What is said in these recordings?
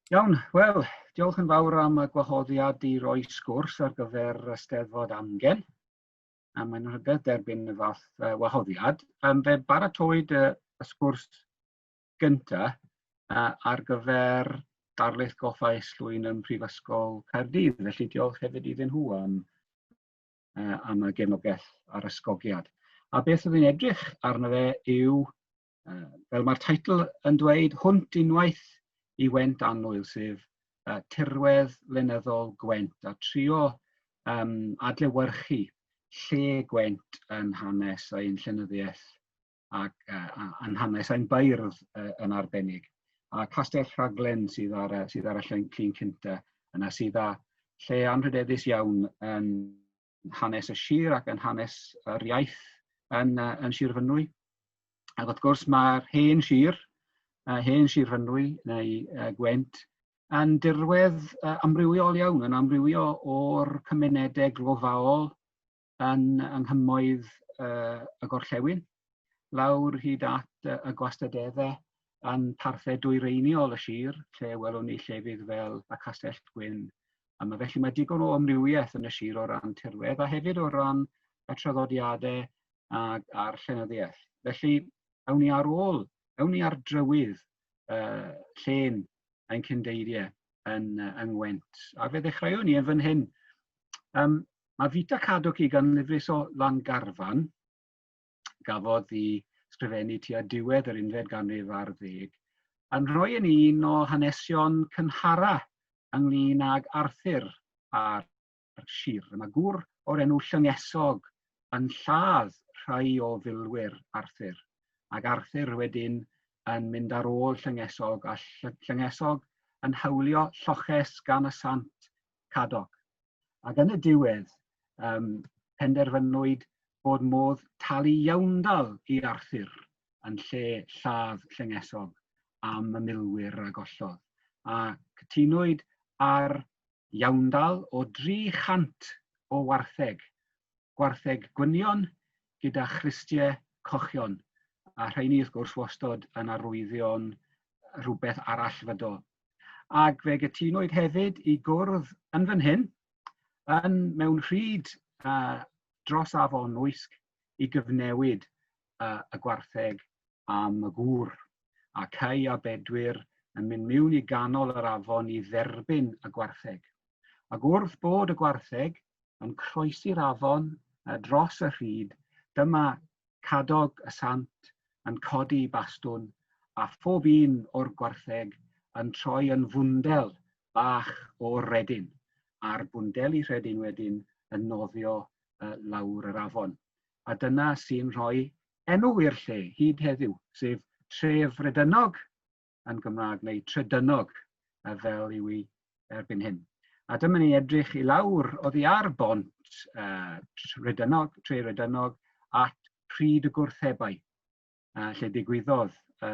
Iawn, wel, diolch yn fawr am y gwahoddiad i roi sgwrs ar gyfer y Steddfod Amgen. A mae'n rhywbeth derbyn y fath wahoddiad. Fe baratowyd y sgwrs gynta ar gyfer darlith goffa Islwyn ym Mhrifysgol Caerdydd, felly diolch hefyd iddyn nhw am y gefnogaeth a'r ysgogiad. A beth oedd i'n edrych arno fe yw, fel mae'r teitl yn dweud, "Hwnt unwaith i Went Annwyl", sef tirwedd lenyddol Gwent, a trio adlewyrchu lle Gwent yn hanes ein llenyddiaeth ac yn hanes ein beirdd yn arbennig. A Castell Rhaglen sydd ar y llun cynta yna, sydd â lle anrhydeddus iawn yn hanes y sir ac yn hanes yr iaith yn Sir Fynwy. Ac wrth gwrs mae'r hen sir, hen Sir Fynwy neu Gwent, yn dirwedd amrywiol iawn, yn amrywio o'r cymunedau glofaol yng nghymoedd y gorllewin, lawr hyd at y gwastadeddau yn parthau dwyreiniol y sir, lle welwn ni llefydd fel y Castell Gwyn. A felly mae digon o amrywiaeth yn y sir o ran tirwedd a hefyd o ran y traddodiadau a'r llenyddiaeth. Felly, awn ni ar ôl, awn ni ar drywydd llên ein cyndeidiau yng Ngwent. A fe ddechreuwn ni yn fan hyn. Mae Vita Cadoci gan Lifris o Langarfan, gafodd ei sgrifennu tua diwedd yr unfed ganrif ar ddeg, yn rhoi yn un o hanesion cynhara ynglyn ag Arthur a'r sir. Mae gŵr o'r enw Llyngesog yn lladd rhai o filwyr Arthur, ac Arthur wedyn yn mynd ar ôl Llyngesog, a Llyngesog yn hawlio lloches gan y sant Cadoc. Ac yn y diwedd, penderfynwyd bod modd talu iawndal i Arthur yn lle lladd Llyngesog am y milwyr a gollodd. A cytunwyd ar iawndal o 300 o wartheg, gwartheg gwynion gyda chlustiau cochion, a rheini wrth gwrs wastod yn arwyddion rhywbeth arallfydol. Ac fe gytunwyd hefyd i gwrdd yn fan hyn, mewn rhyd dros afon Wysg i gyfnewid y gwartheg am y gŵr. A Cai a Bedwyr yn mynd mewn i ganol yr afon i dderbyn y gwartheg. Ac wrth bod y gwartheg yn croesi'r afon dros y rhyd, dyma Cadog y Sant yn codi bastwn a phob un o'r gwartheg yn troi yn fwndel bach o redyn, a'r bwndeli rhedyn wedyn yn nofio lawr yr afon. A dyna sy'n rhoi enw i'r lle hyd heddiw, sef Tref Redynog yn Gymraeg neu Tredynog fel yw i erbyn hyn. A dyma ni edrych i lawr oddi ar bont Rhedynog, Tre Rhedynog, at Rhyd y Gwrthebau, lle digwyddodd y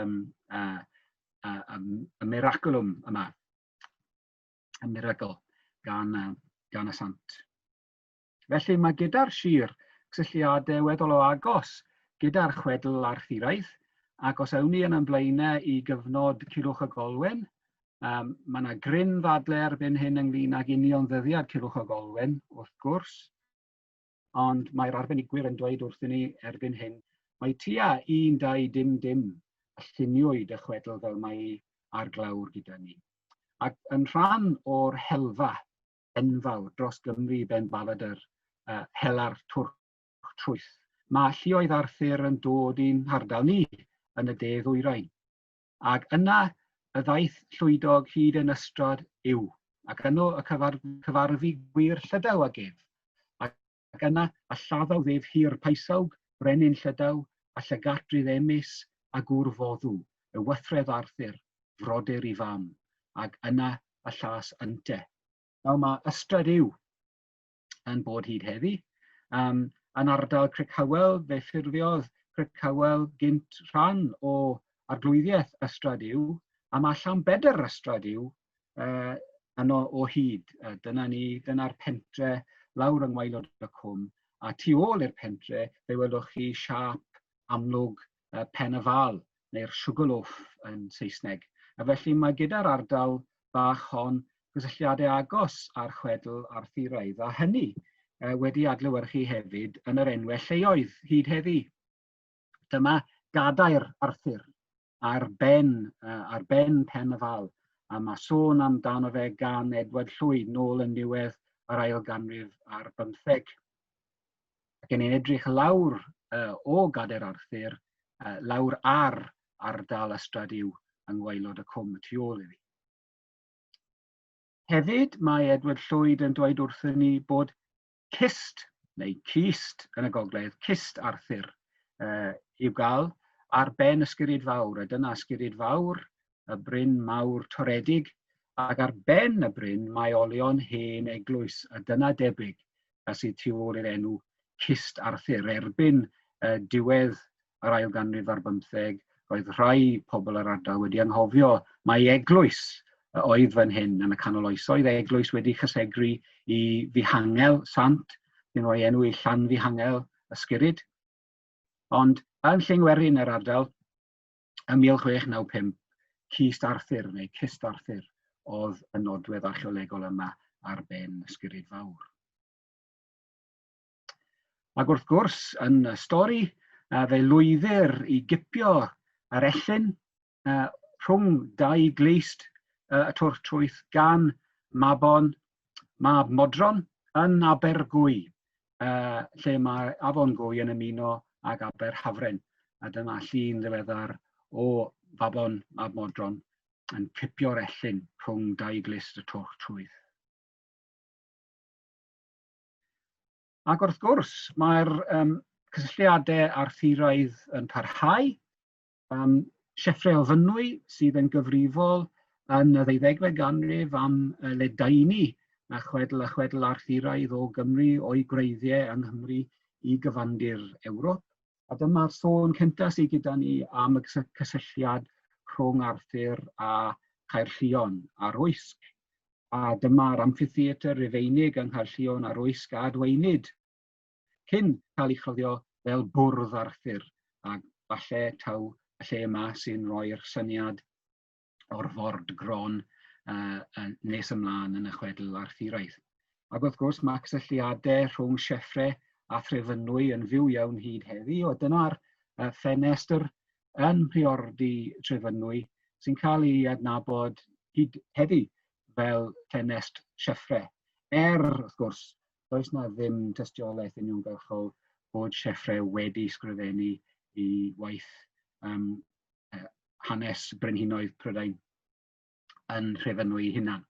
miraculum yma, y miracle gan y sant. Felly mae gyda'r sir cysylltiadau weddol o agos gyda'r chwedl Arthuraidd, ac os awn ni yn ein blaenau i gyfnod Culhwch ag Olwen, mae yna gryn ddadle erbyn hyn ynglyn ag union ddyddiad Culhwch ag Olwen, wrth gwrs, ond mae'r arbenigwyr yn dweud wrthyn ni erbyn hyn, mae tua 1, 2, dim, dim y lluniwyd y chwedl fel mae ar glawr gyda ni. Ac yn rhan o'r helfa enfawr dros Gymru benbaladr hela'r twrch trwyth, mae lluoedd Arthur yn dod i'n hardal ni yn y de ddwyrain. Ac yna y ddaeth Llwydog hyd yn Ystrad Yw, ac yno y cyfarfu gwŷr Llydaw ag ef. Ac yna y lladdodd ef Hir Paesawg, brenin Llydaw, a Llygatrydd Emis, a gŵr Foddw, ewythredd Arthur, frodyr i fam, ac yna y llas ynte. Nawr mae Ystrad Yw yn bod hyd heddi. Yn ardal Crickhowell, fe ffurfiodd Crickhowell gynt rhan o arglwyddiaeth Ystrad Yw, a mae Llanbedr Ystrad Yw yno o hyd. Dyna ni, dyna'r pentre lawr yng ngwaelod y cwm, a tu ôl i'r pentre fe welwch chi siâp amlwg Pen y Fâl, neu'r Sugarloaf yn Saesneg. A felly mae gyda'r ardal bach hon gysylltiadau agos â'r chwedl Arthuraidd, a hynny wedi adlewyrchu hefyd yn yr enwau lleoedd hyd heddi. Dyma gadair Arthur ar ben, ar ben Pen y Fal, a mae sôn amdano fe gan Edward Llwyd nôl yn niwedd yr ail ganrif ar bymtheg. Ac yn ni'n edrych lawr o Gadair Arthur, lawr ar ardal Ystrad Yw yng ngwaelod y cwm y tu ôl iddi. Hefyd, mae Edward Llwyd yn dweud wrthyn ni bod cist, neu cist yn y gogledd, cist Arthur, i'w gael ar ben Ysgyryd Fawr, a dyna Ysgyryd Fawr, y bryn mawr toredig, ac ar ben y bryn mae olion hen eglwys, a dyna debyg a sydd tu ôl i'r enw Cist Arthur. Erbyn diwedd yr ail ganrif ar bymtheg, roedd rhai pobl yr ardal wedi anghofio mai eglwys oedd fan hyn yn y canol oesoedd, eglwys wedi chysegru i Fihangel Sant, sy'n rhoi enw i Llanfihangel Ysgyryd. Ond yn Llangwerin yr ardal, ym 1695, Cist Arthur neu Cist Arthur oedd y nodwedd archeolegol yma ar ben Ysgyryd Fawr. Ac wrth gwrs, yn y stori, fe lwyddir i gipio yr ellyn rhwng dau glust y twrch trwyth gan Mabon, mab Modron, yn Abergwy, lle mae Afon Gwy yn ymuno ag Aber Hafren. A dyma llun ddiweddar o Fabon, mab Modron, yn cipio'r ellyn rhwng dau glust y twrch trwyth. Ac wrth gwrs, mae'r cysylltiadau Arthuraidd yn parhau. Sieffre o Fynwy sydd yn gyfrifol yn y ddeuddegfed ganrif am ledaenu a chwedl a chwedl Arthuraidd o Gymru o'i gwreiddiau yng Nghymru i gyfandir Ewrop. A dyma'r sôn cyntaf sydd gyda ni am y cysylltiad rhwng Arthur a Caerllion a'r Wysg. A dyma'r amffitheatr Rufeinig yng Nghaerllion a'r Wysg a adwaenid cyn cael ei chloddio fel bwrdd Arthur, a falle taw y lle yma sy'n rhoi'r syniad o'r ford gron nes ymlaen yn y chwedl Arthuraidd. Ac wrth gwrs mae cysylltiadau rhwng Sieffre a Threfynwy yn fyw iawn hyd heddi, o dyna'r ffenestr yn Mhriordy Trefynwy sy'n cael ei adnabod hyd heddi fel ffenest Sieffre. Er, wrth gwrs, does na ddim tystiolaeth uniongyrchol bod Sieffre wedi sgrifennu i waith hanes brenhinoedd Prydain yn Nhrefynwy ei hunan.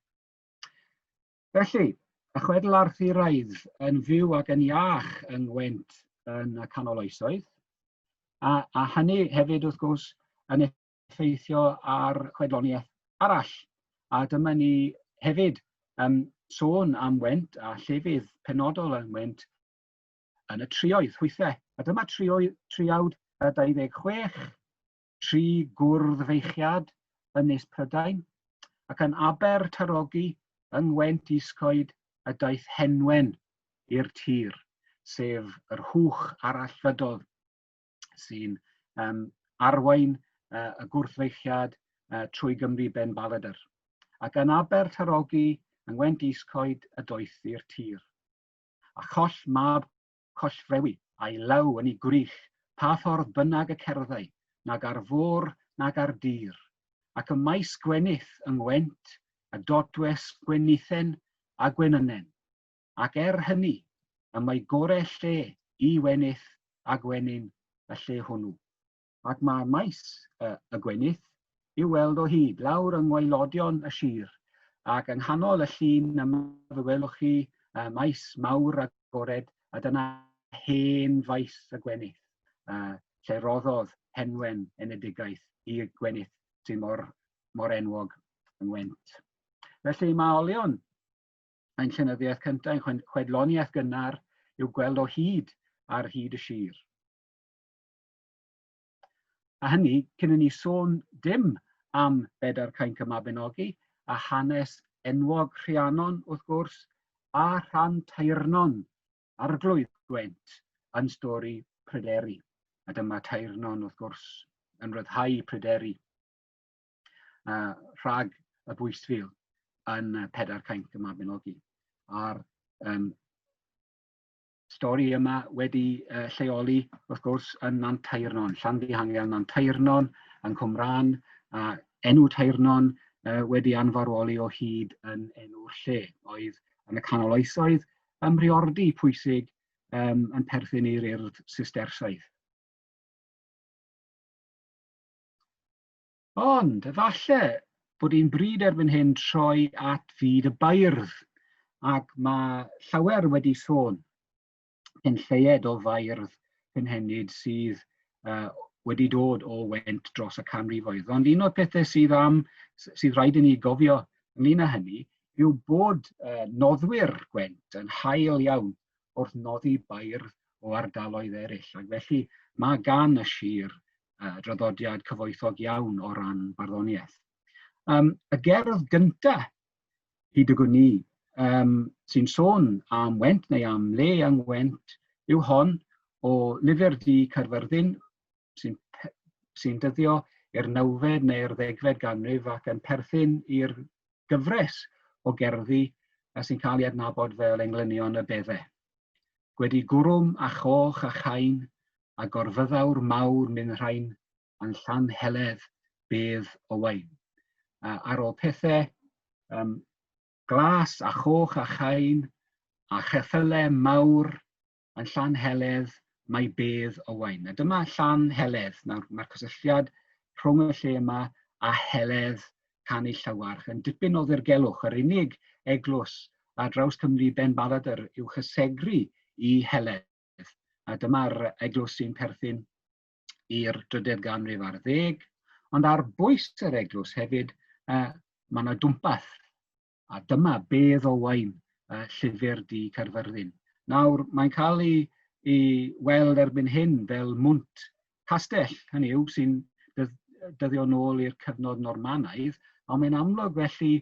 Felly, y chwedl Arthuraidd yn fyw ac yn iach yng Ngwent yn y canol oesoedd, a hynny hefyd wrth gwrs yn effeithio ar chwedloniaeth arall. A dyma ni hefyd sôn am Went a llefydd penodol yng Ngwent yn y trioedd hwythau. A dyma triawd 26, tri gwrdd feichiad yn Ynys Prydain, ac yn Aber Tarogi yng Ngwent Iscoed y daeth Henwen i'r tir, sef yr hwch arall fydodd sy'n arwain y gwrthfeichiad trwy Gymru Ben Baladr. Ac yn Aber Tarogi yng Ngwent Iscoed y doeth i'r tir. A choll mab Collfrewi, a'i law yn ei gwrych, pa ffordd bynnag y cerddai, nag ar fôr nag ar dir. Ac ym maes gwenith yng Ngwent, y dodwes gwenithen a gwenynen. Ac er hynny, y mae gore lle i wenith a gwenyn y lle hwnnw. Ac mae maes y gwenith i'w weld o hyd, lawr yng ngwaelodion y sir, ac yng nghanol y llun yma fe welwch chi maes mawr agored, a dyna hen faes y gwenith, lle roddodd Henwen enedigaeth i'r gwenith sy'n mor enwog yng Ngwent. Felly mae olion ein llenyddiaeth cyntaf, ein chwedloniaeth gynnar, i'w gweld o hyd ar hyd y sir. A hynny cyn i ni sôn dim am Bedair Cainc y Mabinogi a hanes enwog Rhiannon, wrth gwrs, a rhan Teyrnon, arglwydd Gwent, yn stori Pryderi. A dyma Teyrnon, wrth gwrs, yn rhyddhau Pryderi rhag y bwystfil. yn Pedair Cainc y Mabinogi. A'r stori yma wedi lleoli, wrth gwrs, yn Nant Teyrnon, Llanfihangel Nant Teyrnon yn Cwmrân, a enw Teyrnon wedi anfarwoli o hyd yn enw'r lle, oedd yn y canol oesoedd ym mhriordy pwysig yn perthyn i'r urdd Sistersaidd. Ond efallai bod hi'n bryd erbyn hyn troi at fyd y beirdd, ac mae llawer wedi sôn cyn lleied o feirdd cynhenid sydd wedi dod o Went dros y canrifoedd. Ond un o'r pethau sydd rhaid i ni gofio ynglyn â hynny yw bod noddwyr Gwent yn hael iawn wrth noddi beirdd o ardaloedd eraill, ac felly mae gan y sir draddodiad cyfoethog iawn o ran barddoniaeth. Y gerdd gyntaf, hyd y gwn i, sy'n sôn am Went neu am le yng Ngwent yw hon o Lyfr Du Caerfyrddin sy'n dyddio i'r nawfed neu'r ddegfed ganrif ac yn perthyn i'r gyfres o gerddi sy'n cael ei adnabod fel Englynion y Beddau. Gwedi gwrwm a choch a chain, a gorfyddawr mawr Minrhain, a'n llan Heledd bedd Owain. Ar ôl pethau glas a choch a chain, a cheffyle mawr yn Llan Heledd mae bedd Owain. A dyma Llan Heledd. Nawr, mae'r cysylltiad rhwng y lle yma a Heledd Canu Llywarch yn dipyn o ddirgelwch. Yr unig eglwys ar draws Cymru Ben Baladr yw chysegru i Heledd. A dyma'r eglwys sy'n perthyn i'r drydedd ganrif ar ddeg. Ond ar bwys yr eglwys hefyd, mae yna dwmpath. A dyma bedd Owain, Llyfr Du Caerfyrddin. Nawr, mae'n cael ei weld erbyn hyn fel mwnt castell, hynny yw, sy'n dyddio nôl i'r cyfnod Normanaidd, ond mae'n amlwg felly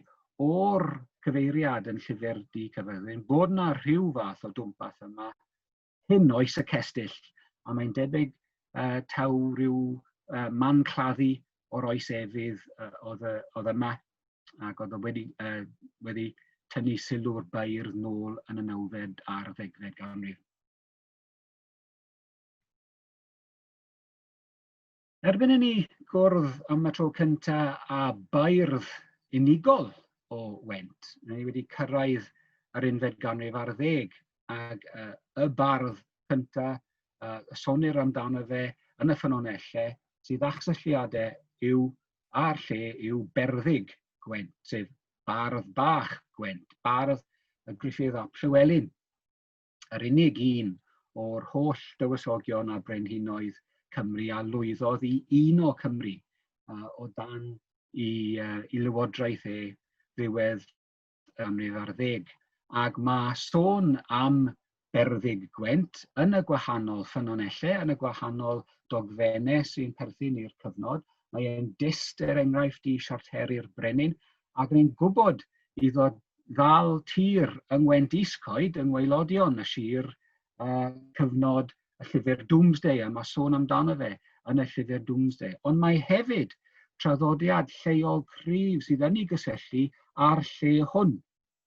o'r cyfeiriad yn Llyfr Du Caerfyrddin bod yna rhyw fath o dwmpath yma cyn oes y cestyll, a mae'n debyg taw rhyw man claddu o'r oes efydd oedd yma, ac oedd o wedi tynnu sylw'r beirdd nôl yn y nawfed a'r ddegfed ganrif. Erbyn i ni gwrdd am y tro cyntaf â beirdd unigol o Went, ni wedi cyrraedd yr unfed ganrif ar ddeg, ac y bardd cyntaf y sonir amdano fe yn y ffynonellau sydd â chysylltiadau yw a'r lle yw Berddig Gwent, sef bardd bach Gwent, bardd y Gruffydd ap Llywelyn. Yr unig un o'r holl dywysogion a brenhinoedd Cymru a lwyddodd i uno Cymru o dan i lywodraeth e ddiwedd y ganrif ar ddeg. Ac mae sôn am Berddig Gwent yn y gwahanol ffynonellau, yn y gwahanol dogfennau sy'n perthyn i'r cyfnod. Mae e'n dyst, er enghraifft, i siarteri'r brenin, ac ni'n gwybod iddo ddal tir yng Ngwent Iscoed, yng ngwaelodion y sir, cyfnod y llyfr Domesday, a mae sôn amdano fe yn y llyfr Domesday. Ond mae hefyd traddodiad lleol cryf sydd yn ei gysylltu â'r lle hwn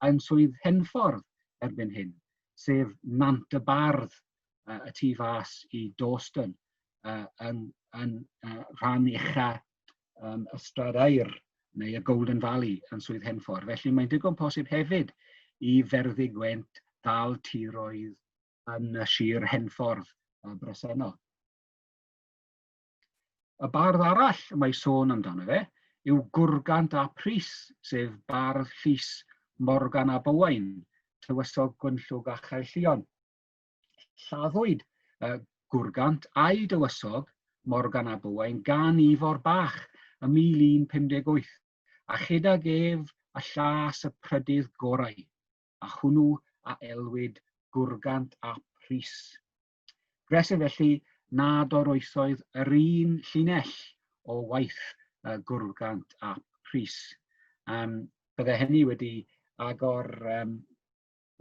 yn Swydd Henffordd erbyn hyn, sef Nant y Bardd y tu fas i Dorstone, yn rhan ucha Ystrad Aur neu y Golden Valley yn Swydd Henffordd. Felly mae'n digon posib hefyd i Ferddig Gwent ddal tiroedd yn y sir Henffordd bresennol. Y bardd arall y mae sôn amdano fe yw Gwrgant ap Rhys, sef bardd llys Morgan ab Owain, tywysog Gwynllwg a Chaerllion. Lladdwyd Gwrgant a'i dywysog, Morgan ab Owain, gan Ifor Bach ym 1158, a chydag ef y llas y prydydd gorau, a hwnnw a elwid Gwrgant ap Rhys. Gresyn felly nad oroesoedd yr un llinell o waith Gwrgant ap Rhys. Bydde hynny wedi agor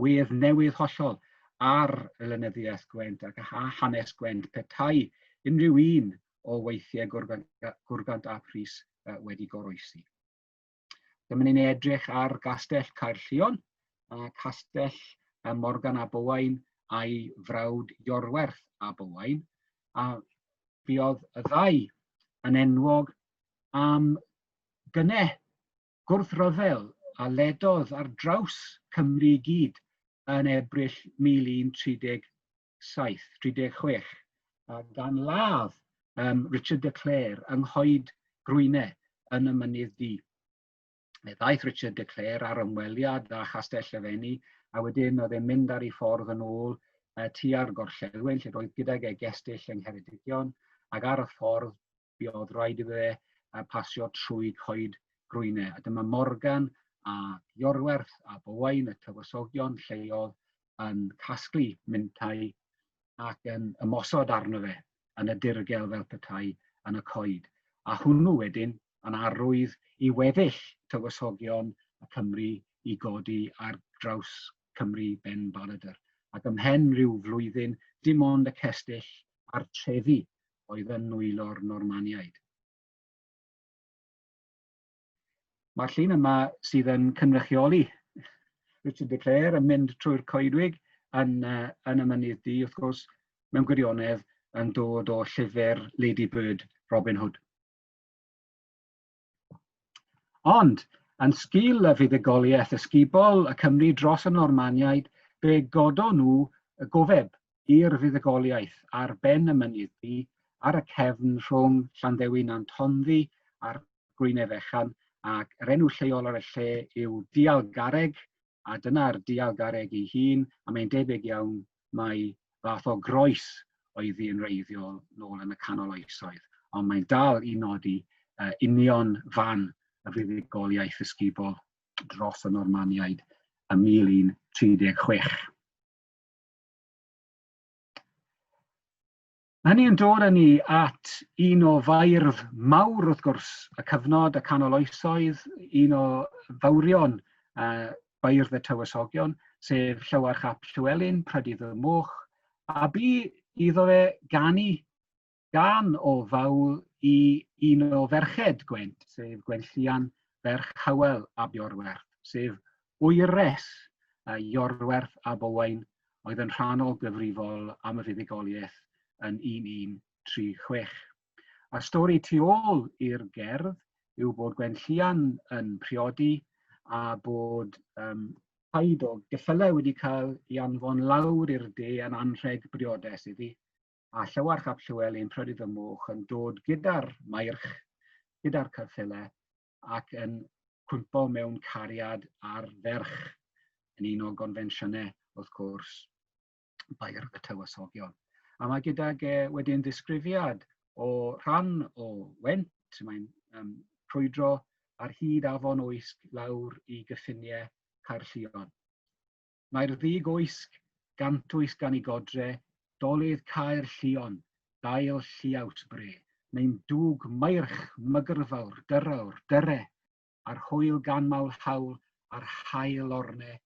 wedd newydd hollol ar y lenyddiaeth Gwent ac a hanes Gwent petai unrhyw un o weithiau Gwrgant ap Rhys wedi goroesi. Dyma ni'n edrych ar Gastell Caerllion, a Castell Morgan ab Owain a'i frawd Iorwerth ab Owain, a buodd y ddau yn enwog am gynnau gwrthryfel a ledodd ar draws Cymru i gyd yn Ebrill 1137, 36, a gan ladd Richard de Clare yng Nghoed Grwyne yn y Mynydd Du. Fe ddaeth Richard de Clare ar ymweliad â Chastell y Fenni, a wedyn oedd e'n mynd ar ei ffordd yn ôl tua'r gorllewin, lle roedd gydag e gestyll yng Ngheredigion, ac ar y ffordd buodd rhaid iddo fe pasio trwy Coed Grwyne. A dyma Morgan a Iorwerth a Bowain, y tywysogion lleol, yn casglu mintai ac yn ymosod arno fe yn y dirgel fel petai yn y coed. A hwnnw wedyn yn arwydd i weddill tywysogion y Cymru i godi ar draws Cymru ben baladr. Ac ymhen rhyw flwyddyn, dim ond y cestyll a'r trefi oedd yn nwylo'r Normaniaid. Mae'r llun yma sydd yn cynrychioli Richard de Clare yn mynd trwy'r coedwig yn y Mynydd Du, wrth gwrs, mewn gwirionedd yn dod o llyfr Lady Bird Robin Hood. Ond, yn sgil y fuddugoliaeth ysgubol y Cymry dros y Normaniaid, fe godon nhw y gofeb i'r fuddugoliaeth ar ben y Mynydd Du, ar y cefn rhwng Llanddewi Nant Honddu a'r Grwynau Fechan, ac yr enw lleol ar y lle yw Dialgarreg, a dyna'r Dialgarreg ei hun, a mae'n debyg iawn mai fath o groes oedd hi yn wreiddiol nôl yn y canol oesoedd, ond mae'n dal i nodi union fan y fuddugoliaeth ysgubol dros y Normaniaid ym 1136. Mae hynny yn dod â ni at un o feirdd mawr, wrth gwrs, y cyfnod, y canol oesoedd, un o fawrion beirdd y tywysogion, sef Llywarch ap Llywelyn, Prydydd y Moch, a bu iddo fe ganu gan o fawl i un o ferched Gwent, sef Gwenllian ferch Hywel ab Iorwerth, sef wyres Iorwerth ab Owain oedd yn rhannol gyfrifol am y fuddugoliaeth yn 1136. A stori tu ôl i'r gerdd yw bod Gwenllian yn priodi a bod rhaid o geffylau wedi cael ei anfon lawr i'r de yn anrheg briodes iddi, a Llywarch ap Llywelyn Prydydd y Moch yn dod gyda'r meirch, gyda'r ceffylau, ac yn cwympo mewn cariad ar ferch yn un o gonfensiynau, wrth gwrs, Beirdd y Tywysogion. A mae gydag e wedyn ddisgrifiad o rhan o Went, mae'n crwydro ar hyd afon Wysg lawr i gyffiniau Caerllion. Mae'r ddig oesg, gantwys gan i godre, dolydd Caer Llion, dail lliaws bre, neu'n dwg meirch mygrfawr, dyrawr, dyre, a'r hwyl gan mawl haul, a'r haul orne,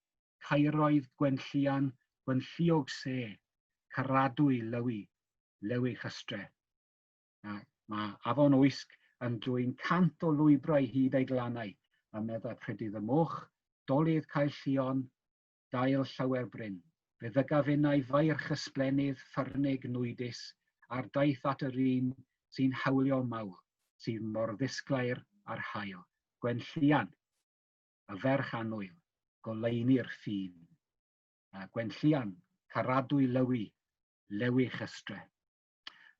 caeroedd Gwenllian, Gwenlliog se, caradwy lywi, lywi chystre. Mae afon Wysg yn dwyn 100 o lwybrau hyd ei glannau, a medda Prydydd y Moch, dolydd Caerllion, dail llawer bryn. Fe ddygaf innau feirch ysblennydd ffyrnig nwydus ar daith at yr un sy'n hawlio mawl, sydd mor ddisglair â'r haul. Gwenllian, y ferch annwyl, goleuni'r ffin. Gwenllian, caradwy lywi, lewych ystre.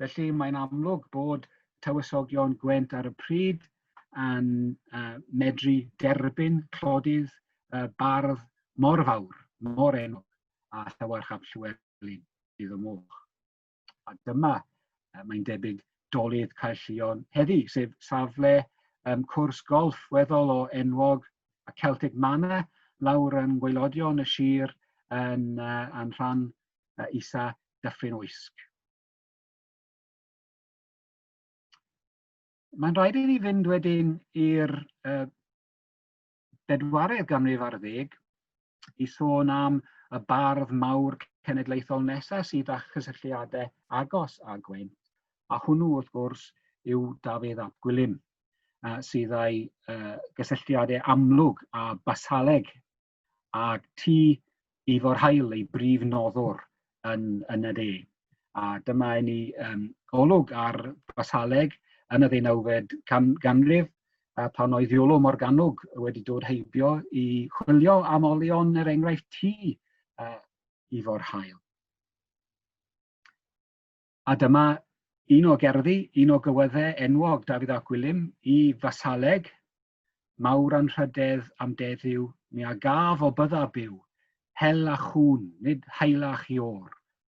Felly mae'n amlwg bod tywysogion Gwent ar y pryd yn medru derbyn clodydd bardd mor fawr, mor enwog a Llywarch ap Llywelyn Dydd y Moch. A dyma, mae'n debyg, dolydd Caerllion heddi, sef safle cwrs golff weddol o enwog y Celtic Manor lawr yn gwaelodion y sir yn rhan isa Dyffryn Wysg. Mae'n rhaid i ni fynd wedyn i'r bedwaredd ganrif ar ddeg i sôn am y bardd mawr cenedlaethol nesaf sydd â chysylltiadau agos â Gwent, a hwnnw wrth gwrs yw Dafydd ap Gwilym. sydd â'i gysylltiadau amlwg â Basaleg, a tŷ Ifor Hael ei brif noddwr yn y de. A dyma i ni olwg ar Basaleg yn y ddeunawfed ganrif, pan oedd Iolo Morganwg wedi dod heibio i chwilio am olion, er enghraifft, tŷ Ifor Hael. A dyma un o gerddi, un o gywyddau enwog Dafydd ap Gwilym i Fasaleg: "Mawr anrhydedd am deddiw, mi a gaf o bydda byw, hel a chŵn, nid haelach Iôr,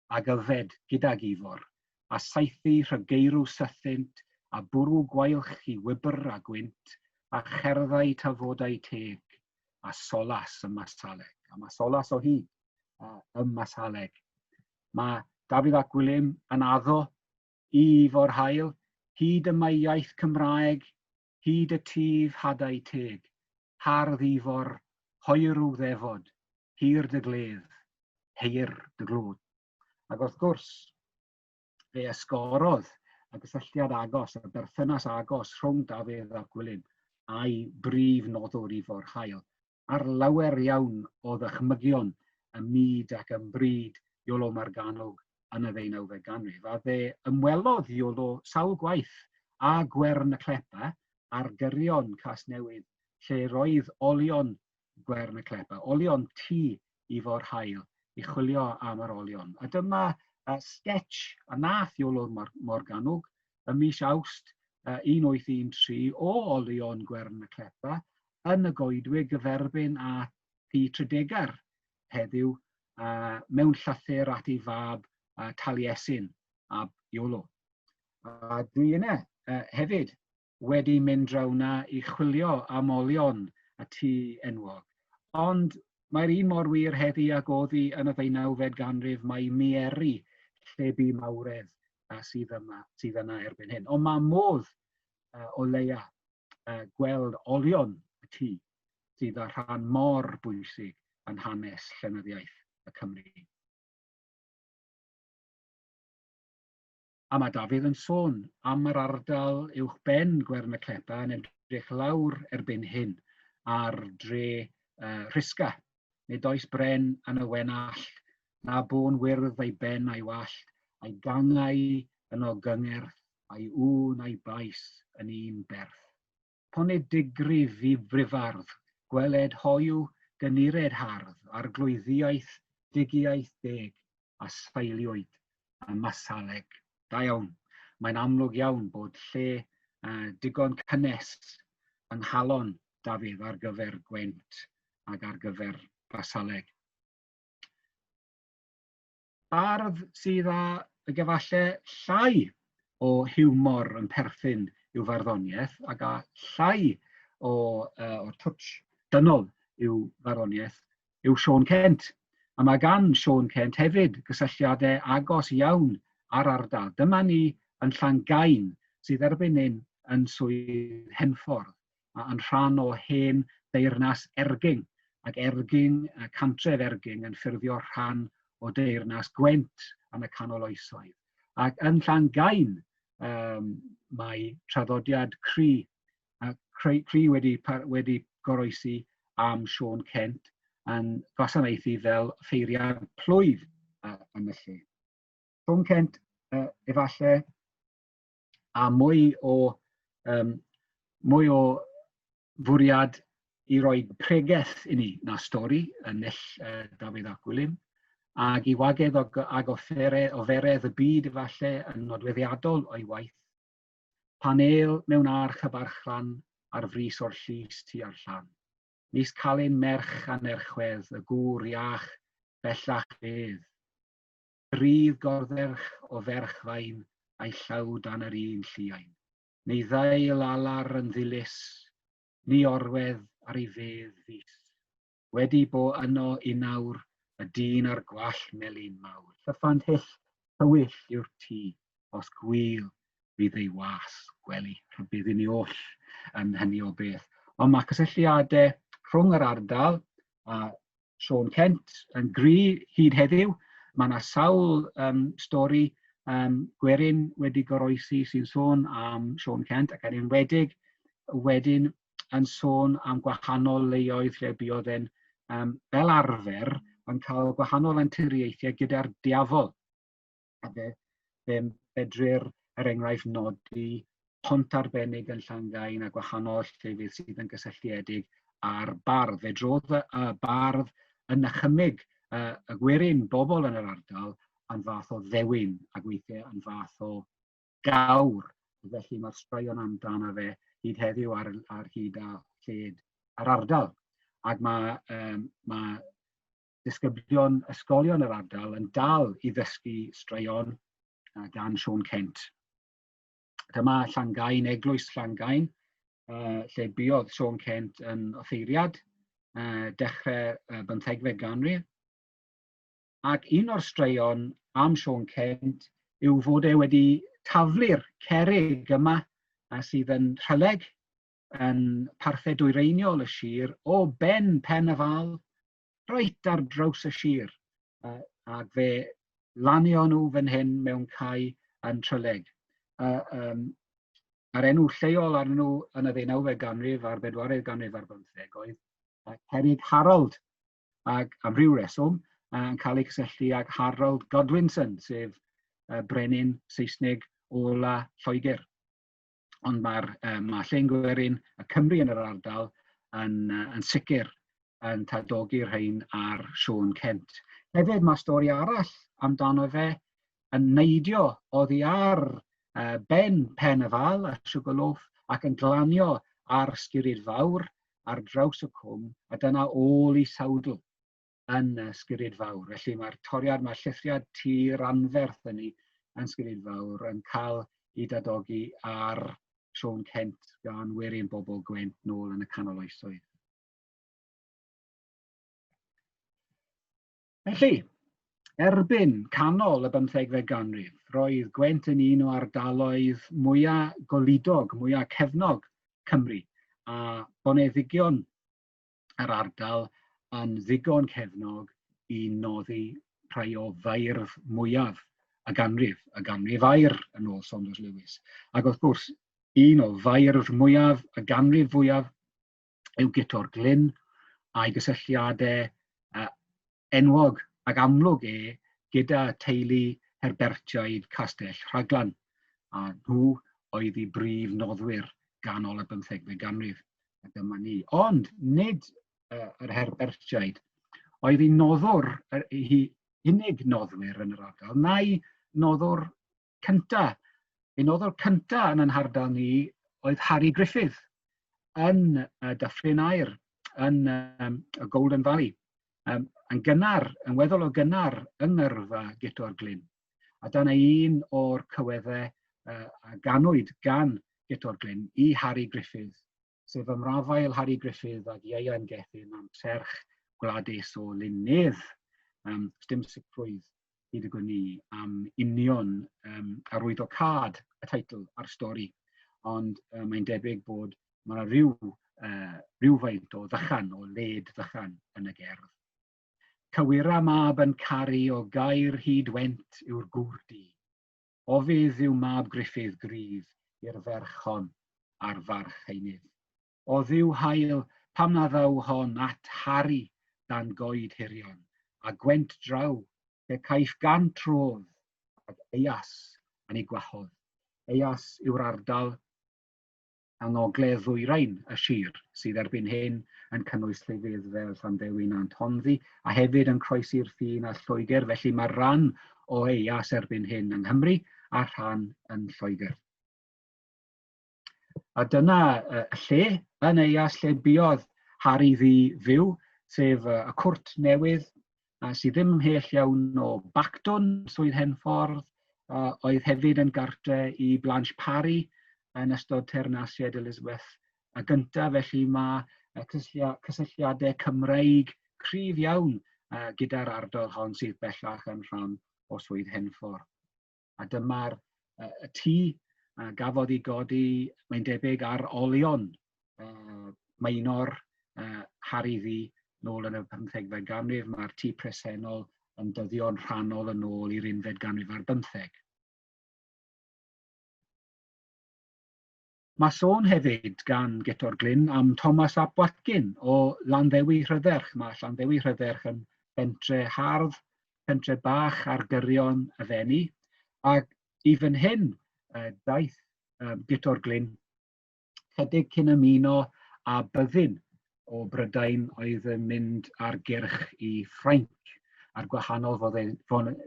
ag yfed gydag Ifor, a saethu rhygeirw sythynt, a bwrw gwaelch i wybr a gwynt, a cherddau tafodau teg, a solas ym Masaleg." A mae solas o hyd ym Masaleg. Mae Dafydd ap Gwilym yn addo i Ifor Hael, "Hyd y mae iaith Cymraeg, hyd y tyf hadau teg, hardd Ifor, hoerw ddefod, hir dy gledd, hir dy glod." Ac wrth gwrs, fe ysgorodd y gysylltiad agos, y berthynas agos rhwng Dafydd ap Gwilym a'i brif noddwr Ifor Hael, ar lawer iawn o ddychmygion ym myd ac ym mryd Iolo Morganwg yn y ddeunawfed ganrif, a fe ymwelodd Iolo sawl gwaith â Gwern y Clepa ar gyrion Casnewydd, lle roedd olion Gwern y Clepa, olion tŷ Ifor Hael, i chwilio am yr olion. A dyma sketch a nath Iolo Morganwg ym mis Awst 1813 o olion Gwern y Clepa yn y goedwig gyferbyn â thŷ Tredegar heddiw, mewn llythyr at ei fab Taliesin ab Iolo. A dwi yna hefyd wedi mynd draw 'na i chwilio am olion y tŷ enwog. Ond mae'r un mor wir heddi ag oedd hi yn y ddeunawfed ganrif mae mieri lle bu mawredd sydd yma, sydd yna erbyn hyn. Ond mae modd o leia gweld olion y tŷ sydd â rhan mor bwysig yn hanes llenyddiaeth y Cymru. A mae Dafydd yn sôn am yr ardal uwch ben Gwern y Clepa yn edrych lawr erbyn hyn ar dre Rhisga. "Nid oes bren yn y Wenallt, na bôn wyrdd ei ben a'i wallt, a'i gangau yn o gyngerth, a'i ŵn a'i bais yn un berth. Ponid digrif i brifardd, gweled hoyw gynured hardd, arglwyddiaeth dugiaeth deg, a sailiwyd ym Masaleg." Da iawn. Mae'n amlwg iawn bod lle digon cynnes yng nghalon Dafydd ar gyfer Gwent ac ar gyfer Basaleg. Bardd sydd â efalle llai o hiwmor yn perthyn i'w farddoniaeth ac â llai o touch dynol i'w farddoniaeth yw Siôn Cent. A mae gan Siôn Cent hefyd gysylltiadau agos iawn â'r ardal. Dyma ni yn Llangain, sydd erbyn hyn yn Swydd Henffordd, a yn rhan o hen deyrnas Ergyng, ac Ergyng, cantref Ergyng, yn ffurfio rhan o deyrnas Gwent yn y canol oesoedd. Ac yn Llangain mae traddodiad cry, a cry wedi goroesi am Siôn Cent yn gwasanaethu fel ffeiriad plwyf yn y lle. Siôn Cent efallai a mwy o fwriad i roi pregeth i ni na stori yn null Dafydd ap Gwilym, ac i wagedd ag oferedd y byd efallai yn nodweddiadol o'i waith. "Pan êl mewn arch y barchlan ar frys o'r llys tua'r llan. Nis calyn merch anerchwedd y gŵr iach bellach fedd. Rydd gordderch o ferch fain a'i llaw dan yr un lliain. Neu ddail alar yn ddilys, ni orwedd ar ei fedd fus. Wedi bo yno unawr y dyn â'r gwallt melyn mawr. Llyffant hyll tywyll yw'r tŷ, os gwŷl fydd ei was gwely." Rhybudd i ni oll yn hynny o beth. Ond mae cysylltiadau rhwng yr ardal a Siôn Cent yn gry hyd heddiw. Mae yna sawl stori gwerin wedi goroesi sy'n sôn am Siôn Cent ac yn enwedig wedyn yn sôn am gwahanol leoedd lle buodd e'n fel arfer yn cael gwahanol anturiaethau gyda'r diafol. A fe fedrir, er enghraifft, nodi pont arbennig yn Llangain a gwahanol llefydd sydd yn gysylltiedig â'r bardd. Fe drodd y bardd yn nychymyg y gwerin bobl yn yr ardal yn fath o ddewin ac weithiau yn fath o gawr. Felly mae'r straeon amdano fe hyd heddiw ar hyd a lled yr ardal. Ac mae disgyblion ysgolion yr ardal yn dal i ddysgu straeon gan Siôn Cent. Dyma Llangain, Eglwys Llangain, lle buodd Siôn Cent yn offeiriad dechrau bymthegfed ganrif. Ac un o'r straeon am Siôn Cent yw fod e wedi taflu'r cerrig yma sydd yn Rhyleg, yn parthau dwyreiniol y sir, o ben Pen y Fal, reit ar draws y sir. Ac fe lanio nhw fan hyn mewn cae yn Tryleg. Yr enw lleol arnyn nhw yn y ddeunawfed ganrif a'r bedwaredd ganrif ar bymtheg oedd Cerrig Harold, ac am ryw reswm yn cael ei cysylltu ag Harold Godwinson, sef brenin Saesneg ola Lloegr. Ond mae Llên Gwerin y Cymru yn yr ardal yn sicr yn tadogi'r rhain ar Siôn Cent. Hefyd mae stori arall amdano fe yn neidio oddi ar ben Pen y Fal, y Sugarloaf, ac yn glanio ar Sguryd Fawr ar draws y cwm, a dyna ôl i sawdl yn Sguryd Fawr. Felly mae'r toriad, mae'r llithriad tir anferth hynny yn Sguryd Fawr yn cael ei dadogi ar Siôn Cent gan werin bobl Gwent nôl yn y canol oesoedd. Felly, erbyn canol y bymthegfed ganrif, roedd Gwent yn un o ardaloedd mwyaf goludog, mwyaf cefnog Cymru, a boneddigion yr ardal yn ddigon cefnog i noddi rhai o feirdd mwyaf y ganrif, y ganrif aur yn ôl Saunders Lewis. Ac wrth gwrs, un o feirdd mwyaf y ganrif fwyaf yw Guto'r Glyn a'i gysylltiadau enwog ac amlwg e gyda teulu Herbertiaid Castell Rhaglan, a nhw oedd ei brif noddwyr ganol y bymthegfed ganrif. A dyma ni. Ond nid yr Herbertiaid oedd ei noddwr, ei unig noddwyr yn yr ardal, na'i noddwr cynta. Ei noddwr cynta yn ein hardal ni oedd Harry Griffith yn Dyffryn Aur, yn y Golden Valley. Yn gynnar, yn weddol o gynnar yng ngyrfa Guto'r Glyn. A dyna un o'r cyweddau a ganwyd gan Guto'r Glyn i Harry Griffith, sef ymrafael Harry Griffith ag Ieuan Gethin am serch Gwladys o Lyn Nedd. Dim sicrwydd hyd y gwn i am union arwyddocâd y teitl a'r stori, ond mae'n debyg bod mae rhywfaint o ddychan, o led ddychan yn y gerdd. Cywira mab yn caru o gair hyd Went yw'r gŵr du. Ofydd yw mab Gruffydd gryf i'r ferch hon a'r farch heinydd. O Dduw hael, pam na ddaw hon at Harri dan goed hirion, a Gwent draw, lle caiff gant rodd ag Eas yn ei gwahodd. Eas yw'r ardal yng ngogledd ddwyrain y sir, sydd erbyn hyn yn cynnwys llefydd fel Llanddewi Nant Honddu, a hefyd yn croesi'r ffin â Lloegr, felly mae rhan o Eas erbyn hyn yng Nghymru a rhan yn Lloegr. A dyna y lle yn Eas lle buodd Harri Ddu fyw, sef y cwrt newydd, sydd ddim ymhell iawn o Bacton, Swydd Henffordd, oedd hefyd yn gartre i Blanche Parry yn ystod teyrnasiad Elizabeth y gyntaf, felly mae cysylltiadau Cymreig cryf iawn gyda'r ardal hon sydd bellach yn rhan o Swydd Henffordd. A dyma'r y tŷ gafodd ei godi, mae'n debyg, ar olion maenor Harri Ddu nôl yn y 15fed ganrif. Mae'r tŷ presennol yn dyddio'n rhannol yn ôl i'r unfed ganrif ar bymtheg. Mae sôn hefyd gan Guto'r Glyn am Thomas ap Watkin o Landdewi Rhydderch. Mae Llanddewi Rhydderch yn bentre hardd, pentre bach ar gyrion y Fenni, ac i fan hyn daeth Guto'r Glyn chydig cyn ymuno â byddin o Brydain oedd yn mynd ar gyrch i Ffrainc a'r gwahanol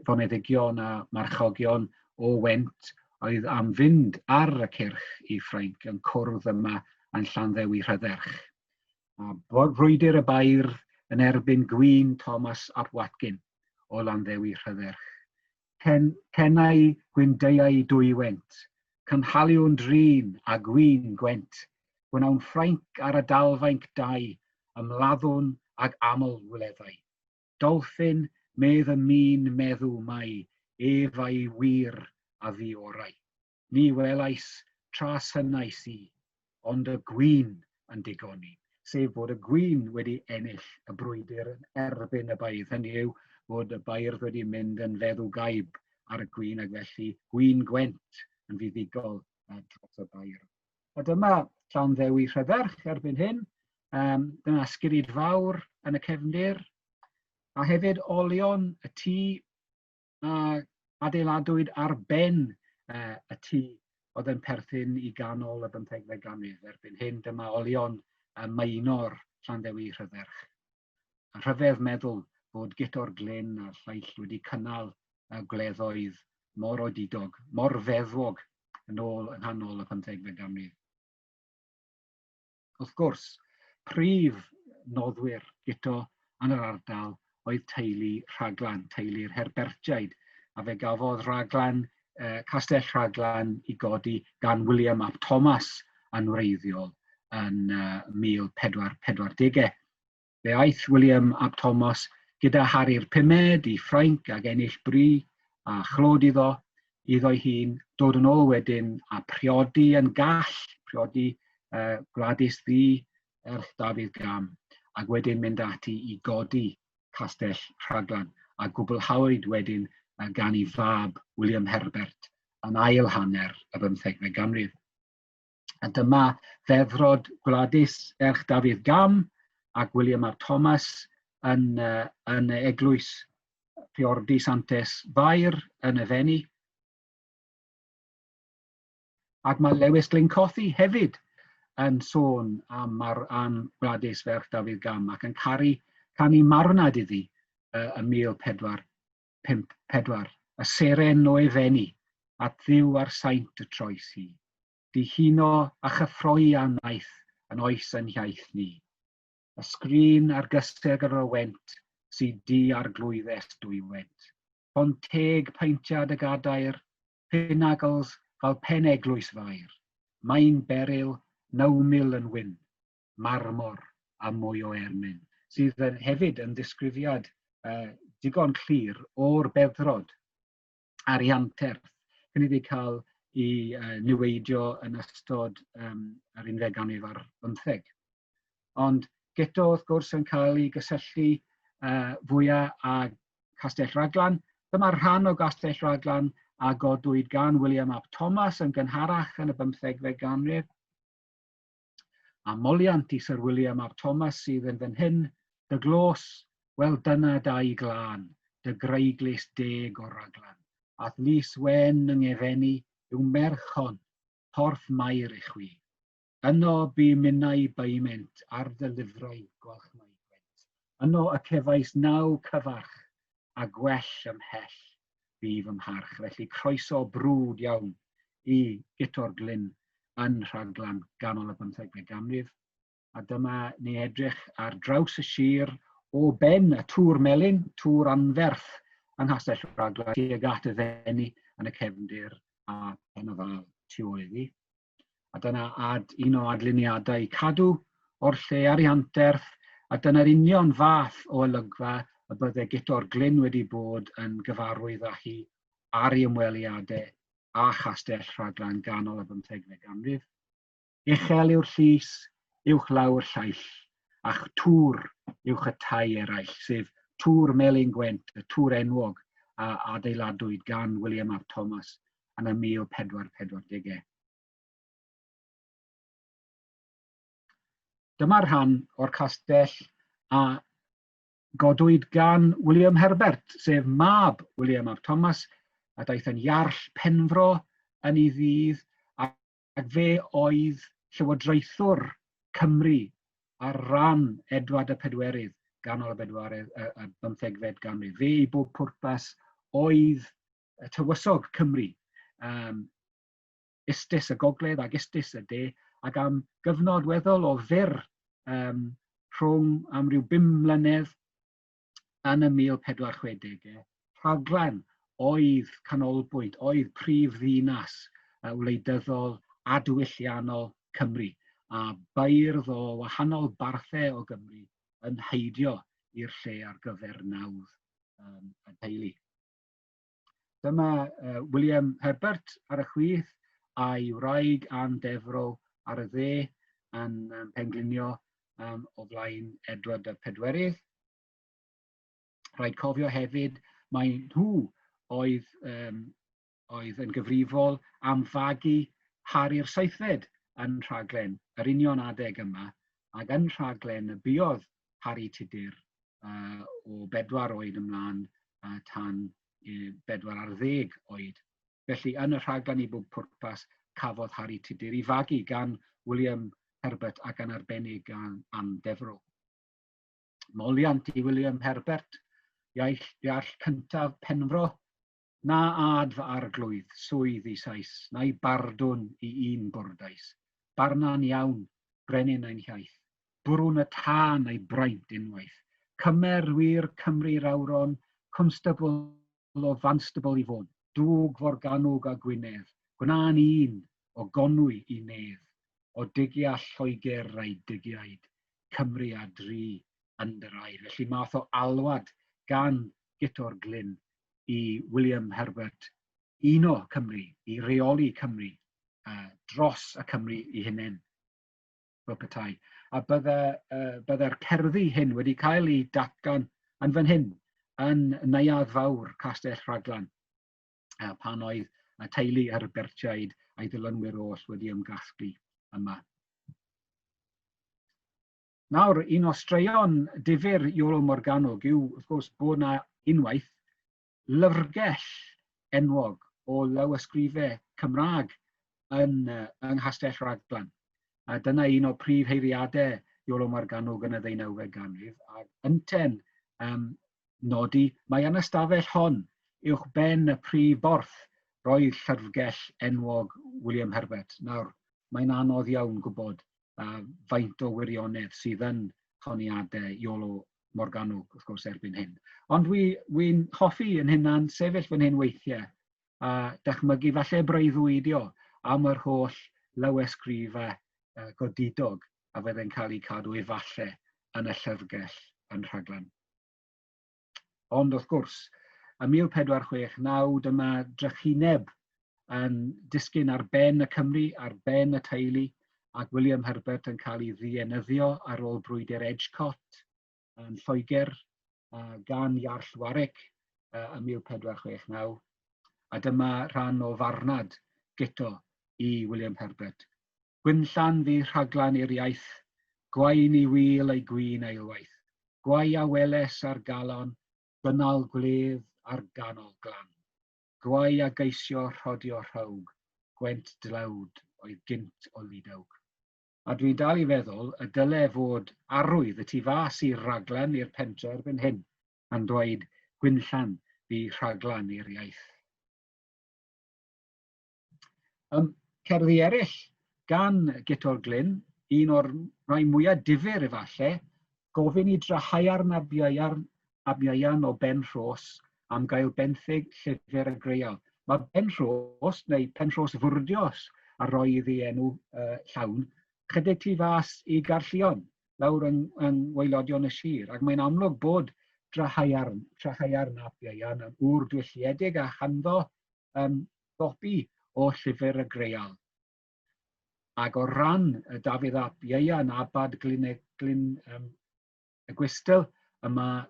foneddigion a marchogion o Went oedd am fynd ar y cyrch i Ffrainc yn cwrdd yma yn Llanddewi Rhydderch. A brwydr y bairdd yn erbyn gwin Thomas ap Watkin o Landdewi Rhydderch. Cen, cenau gwyndeiau dwywent, cynhaliwn drin a gwin gwent, gwnawn Ffrainc ar y dalfainc dau, ymladdwn ag aml wleddau. Dolffin, medd y min meddw mai, ef a'i wir a fi orau. Ni welais tra synnais i, ond y gwin yn digoni, sef bod y gwin wedi ennill y brwydr yn erbyn y baedd. Hynny yw bod y bairdd wedi mynd yn feddw gaib ar y gwin ac felly gwin Gwent yn fuddugol dros y bairdd. A dyma Llanddewi Rhydderch erbyn hyn. Dyna Sguryd Fawr yn y cefndir. A hefyd olion y tŷ a adeiladwyd ar ben y tŷ oedd yn perthyn i ganol y bymthegfed ganrif. Erbyn hyn, dyma olion y maenor Llanddewi Rhydderch. A rhyfedd meddwl bod Guto'r Glyn a'r lleill wedi cynnal y gwleddoedd mor odidog, mor feddwog yn ôl yng nghanol y pymthegfed ganrif. Wrth gwrs, prif noddwyr Guto yn yr ardal oedd teulu Rhaglan, teulu'r Herbertiaid, a fe gafodd Rhaglan, Castell Rhaglan i godi gan William ap Thomas yn wreiddiol yn 1440au. Fe aeth William ap Thomas gyda Harri'r Pumed i Ffrainc ag ennill bri a chlod iddo, iddo'i hun, dod yn ôl wedyn a priodi yn gall, priodi Gwladys Ddu erch Dafydd Gam, ac wedyn mynd ati i godi Castell Rhaglan, a gwblhawyd wedyn gan ei fab William Herbert yn ail hanner y bymthegfed ganrif. A dyma feddrod Gwladys ferch Dafydd Gam ac William ap Thomas yn, yn y eglwys Priordy Santes Fair yn y Fenni. Ac mae Lewis Glyncothi hefyd yn sôn am, mar, am Gwladys ferch Dafydd Gam ac yn caru canu marwnad iddi ym 1454. Y seren o'i Fenni, at Dduw a'r saint y troes hi. Dihuno a chyffroi a wnaeth yn oes ein hiaith ni. Y sgrin a'r gysegr o went sy du arglwyddes dwywent. Pont teg paentiad y gadair, pinagls fel pen eglwys fair. Mae'n beryl, 9,000 yn wyn, marmor a mwy o ermin, sydd yn hefyd yn ddisgrifiad digon clir o'r beddrod ar ei anterth cyn iddi cael ei niweidio yn ystod yr unfed ganrif ar bymtheg. Ond Guto, wrth gwrs, yn cael ei gysylltu fwyaf â Castell Rhaglan. Dyma'r rhan o Gastell Rhaglan a godwyd gan William ap Thomas yn gynharach yn y bymthegfed ganrif. A moliant i Sir William ap Thomas sydd yn fan hyn, dy glos, wel dyna dai glân, dy greiglus deg o raglan. A'th lys wen yng ngefeni yw merch hon, porth Mair i chwi. Yno bu minnau baement ar dy lifrau Gwalchmai Gwent. Yno y cefais naw cyfarch, a gwell ymhell fu fy mharch. Felly croeso brwd iawn i Guto'r Glyn yn Rhaglan ganol y bymthegfed ganrif. A dyma ni edrych ar draws y sir o ben y Tŵr Melyn, tŵr anferth yng Nghastell Rhaglan, tuag at y Fenni yn y cefndir a Pen y Fâl tu ôl iddi. A dyna ad, un o adluniadau Cadw o'r lle ar ei anterth, a dyna'r union fath o olygfa y bydde Guto'r Glyn wedi bod yn gyfarwydd â hi ar ei ymweliadau â Chastell Rhaglan ganol y bymthegfed ganrif. Uchel yw'r llys, uwch lawr llaill, a'ch tŵr uwch y tai eraill, sef Tŵr Melin Gwent, y tŵr enwog a adeiladwyd gan William ap Thomas yn y 1440au. Dyma'r rhan o'r castell a godwyd gan William Herbert, sef mab William ap Thomas, a daeth yn Iarll Penfro yn ei ddydd, ac fe oedd llywodraethwr Cymru ar ran Edward y Pedwerydd ganol y bedwaredd, y bymthegfed ganrif. Fe i bob pwrpas oedd y tywysog Cymru, ustus y gogledd ac ustus y de, ac am gyfnod weddol o fyr rhwng am ryw 5 mlynedd yn y 1460au, Rhaglan oedd canolbwynt, oedd prif ddinas wleidyddol a diwylliannol Cymru, a beirdd o wahanol barthau o Gymru yn heidio i'r lle ar gyfer nawdd y teulu. Dyma William Herbert ar y chwith a'i wraig Anne Devereux ar y dde yn penglinio o flaen Edward y Pedwerydd. Rhaid cofio hefyd mai nhw oedd yn gyfrifol am fagu Harri'r Seithfed yn Rhaglen, yr union adeg yma, ac yn Rhaglen y buodd Harri Tudur o 4 oed ymlaen tan 40 oed. Felly yn y Rhaglen i bob pwrpas cafodd Harri Tudur ei fagu gan William Herbert ac yn arbennig gan Anne Devereux. Moliant i William Herbert, iarll cyntaf Penfro, na ad fy arglwydd, swydd i Sais, na'i bardwn i un bwrdais. Barna'n iawn, brenin ein hiaith, bwrw'n y tân a'i braint unwaith. Cymer wir Cymru rawron, cwnstabl o fanstable i fod, dwg Forgannwg a Gwynedd, gwna'n un o Gonwy i Nedd, o digia Lloegr a'i digiaid, Cymru a dri yn dy raid. Felly math o alwad gan Guto'r Glyn i William Herbert uno Cymru, i reoli Cymru dros y Cymru i hunain, fel petai. A bydde'r cerddi hyn wedi cael eu datgan yn fan hyn, yn Neuadd Fawr Castell Rhaglan, pan oedd y teulu Herbertiaid a'i ddilynwyr oll wedi ymgasglu yma. Nawr, un o straeon difyr Iolo Morganwg yw, wrth gwrs, bod na unwaith lyfrgell enwog o lawysgrifau Cymraeg yng Nghastell Rhaglan. A dyna un o prif heiriadau Iolo Morganwg yn y ddeunawfed ganrif, ac ynte'n nodi mae yn ystafell hon uwch ben y prif borth roedd llyfrgell enwog William Herbert. Nawr, mae'n anodd iawn gwybod faint o wirionedd sydd yn honiadau Iolo Morganwg, wrth gwrs, erbyn hyn. Ond wi'n hoffi yn hynna'n sefyll fan hyn weithiau a dychmygu falle breuddwydio am yr holl lawysgrifau godidog a fydde'n cael eu cadw efallai yn y llyfrgell yn Rhaglan. Ond wrth gwrs, ym 1469 dyma drychineb yn disgyn ar ben y Cymru, ar ben y teulu, ac William Herbert yn cael ei ddienyddio ar ôl brwydr Edgecott yn Lloegr gan Iarll Warwick ym 1469. A dyma rhan o farnad Guto i William Herbert. Gwynllan fu Rhaglan i'r iaith, gwae ni wil ei gwyn eilwaith. Gwae a weles ar galon, gynnal gwledd ar ganol glan. Gwae a geisio rhodio rhawg, gwent dlawd oedd gynt o lidawg. A dwi'n dal i feddwl y dyle fod arwydd y tu fas i'r Rhaglan i'r pentre erbyn hyn yn dweud Gwynllan fu Rhaglan i'r iaith. Cerddi eraill gan Guto'r Glyn, un o'r rhai mwyaf difyr efallai, gofyn i Drahaiarn ab Ieuan o Benrhos am gael benthyg llyfr y Greial. Mae Benrhos, neu Penrhos Fwrdios, a roedd ei enw llawn, chydig tu fas i Gaerllion, lawr yng ngwaelodion y sir, ac mae'n amlwg bod Drahaiarn ap Ieuan yn ŵr diwylliedig a chanddo gopi o llyfr y Greial. Ac o ran Dafydd ap Ieuan, abad Glyn y Gwystl, yma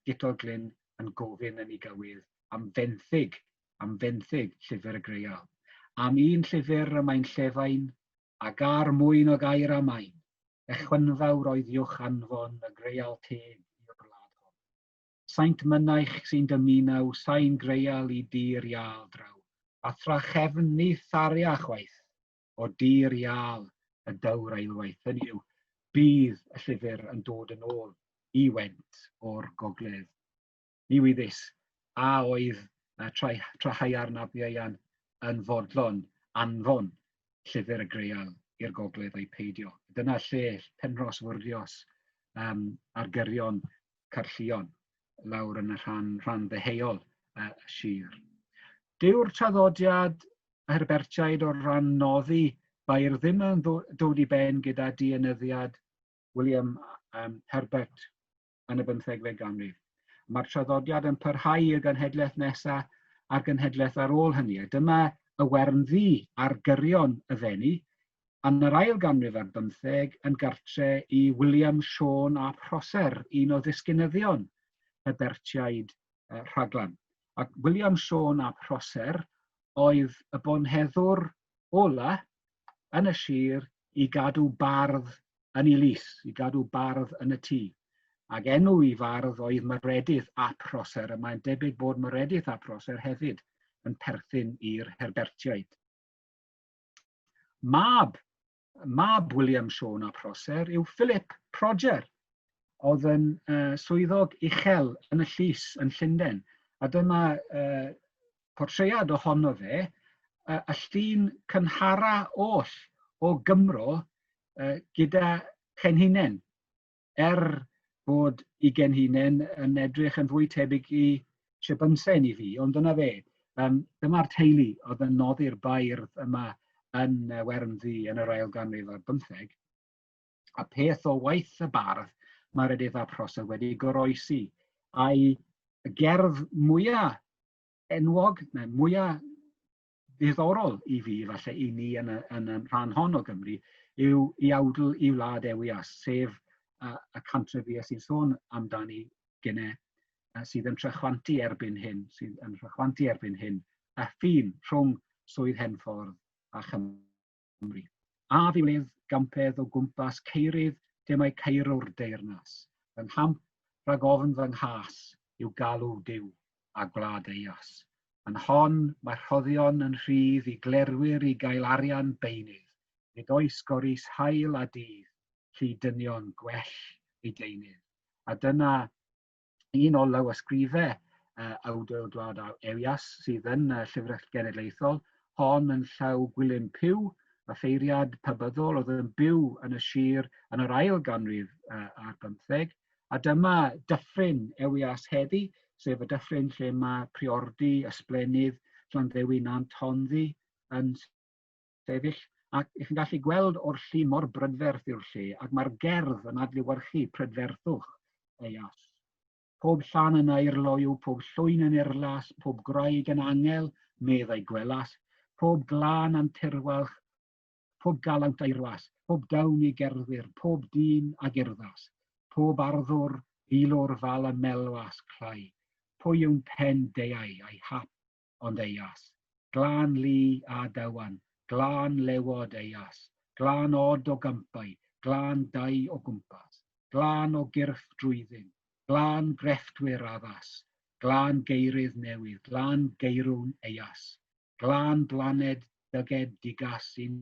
Guto'r Glyn yn gofyn yn ei gywydd am fenthyg llyfr y Greial. Am un llyfr y mae'n llefain, a gar mwyn o gair a main, Echwynfawr oedd Iwch anfon y greial teg i'r wlad hon. Saint mynaich sy'n dymunaw sain greial i dir iâl draw, a thrachefn ni tharia chwaith, o dir iâl y dyw'r eilwaith. Hynny yw, bydd y llyfr yn dod yn ôl i Went o'r gogledd. Ni wyddys a oedd Trahaearn ab Ieuan yn fodlon anfon llyfr y Greial i'r gogledd ai peidio. Dyna lle Penrhos Fwrdios um, ar gyrion Caerllion lawr yn y rhan, rhan ddeheuol y sir. Dyw'r traddodiad Herbertiaid o ran noddi bair ddim yn dod i ben gyda dienyddiad William um, Herbert yn y bymthegfed ganrif. Mae'r traddodiad yn parhau i'r genhedlaeth nesaf a'r genhedlaeth ar ôl hynny. A dyma y Wern Ddu ar gyrion y Fenni, yn yr ail ganrif ar bymtheg yn gartre i William Siôn a Prosser, un o ddisgynyddion Herbertiaid Rhaglan. Ac William Siôn a Prosser oedd y bonheddwr ola yn y sir i gadw bardd yn ei lys, i gadw bardd yn y tŷ. Ac enw i fardd oedd Meredydd ap Rhoser, a mae'n debyg bod Meredydd ap Rhoser hefyd yn perthyn i'r Herbertiaid. Mab, mab William Siôn ap Rhoser yw Philip Proger, oedd yn swyddog uchel yn y llys yn Llundain. A dyma portread ohono fe, y llun cynhara oll o Gymro gyda chenhinen, er bod i genhinen yn edrych yn fwy tebyg i Shebunsen i fi, ond dyna fe. Um, dyma'r teulu oedd yn noddi'r bairdd yma yn Wern Ddu yn yr ail ganrif ar bymtheg. A peth o waith y bardd mae Meredydd ap Rhoser wedi goroesi, a'i gerdd mwyaf enwog, neu mwyaf ddiddorol i fi, falle i ni yn y, yn y rhan hon o Gymru, yw i awdl i wlad Ewias, sef y cantref fi sy'n sôn amdani gynne, sydd yn trechwantu erbyn hyn, sydd yn rhychwantu erbyn hyn, y ffin rhwng Swydd Henffordd a Chymru. A fi wledd gampedd o gwmpas ceirydd lle mae ceirwr deyrnas. Fy nghamp rhag ofn fy nghas yw galw Duw a gwlad Eias. Yn hon mae rhoddion yn rhydd i glerwyr i gael arian beunydd. Nid oes goris haul a dydd, llu dynion gwell eu deunydd. A dyna un o lawysgrifau awdl Gwlad Ewias sydd yn y Llyfrgell Genedlaethol, hon yn llaw Gwilym Pugh, offeiriad pabyddol oedd yn byw yn y sir yn yr ail ganrif ar bymtheg, a dyma dyffryn Ewias heddi, sef y dyffryn lle mae Priordy, Ysblennydd, Llanddewi Nant Honddu yn sefyll, ac ych chi'n gallu gweld o'r llun mor brydferth yw'r lle, ac mae'r gerdd yn adlewyrchu prydferthwch Eas. Pob llan yn aur loyw, pob llwyn yn urlas, pob gwraig yn angel, meddai gwelas, pob glân anturwalch, pob galawnt aerwas, pob dawn i gerddwyr, pob dyn ag urddas, pob arddwr, filwr fal y melwas clai, pwy yw'n pen deau a'i hap ond Eias. Glân lu a dywan, glân lewod Eias, glân od o gampau, glân dai o gwmpas, glân o gyrff drwyddyn, glân grefftwyr addas, glân geirydd newydd, glân geirwn Eias, glân blaned dyged digas i'n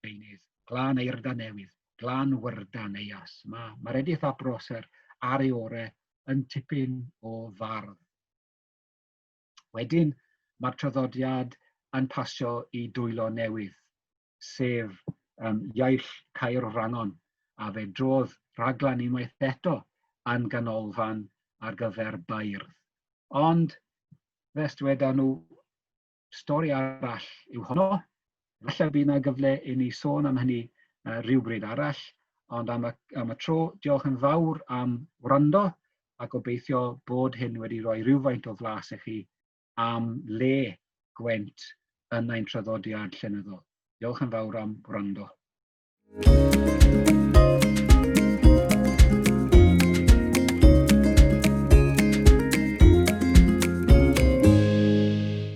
beunydd, glân eirda newydd, glân wyrdan Eias. Mae Meredydd ap Rhoser ar ei ore yn tipyn o fardd. Wedyn, mae'r traddodiad yn pasio i dwylo newydd, sef um, Iaill Caer Wrangon, a fe drodd Rhaglan unwaith eto yn ganolfan ar gyfer beirdd. Ond, fe dyweda nhw, stori arall yw honno. Falle bydd yna gyfle i ni sôn am hynny rhywbryd arall, ond am y, am y tro, diolch yn fawr am wrando a gobeithio bod hyn wedi rhoi rhywfaint o flas i chi am le Gwent yn ein traddodiad llenyddol. Diolch yn fawr am wrando.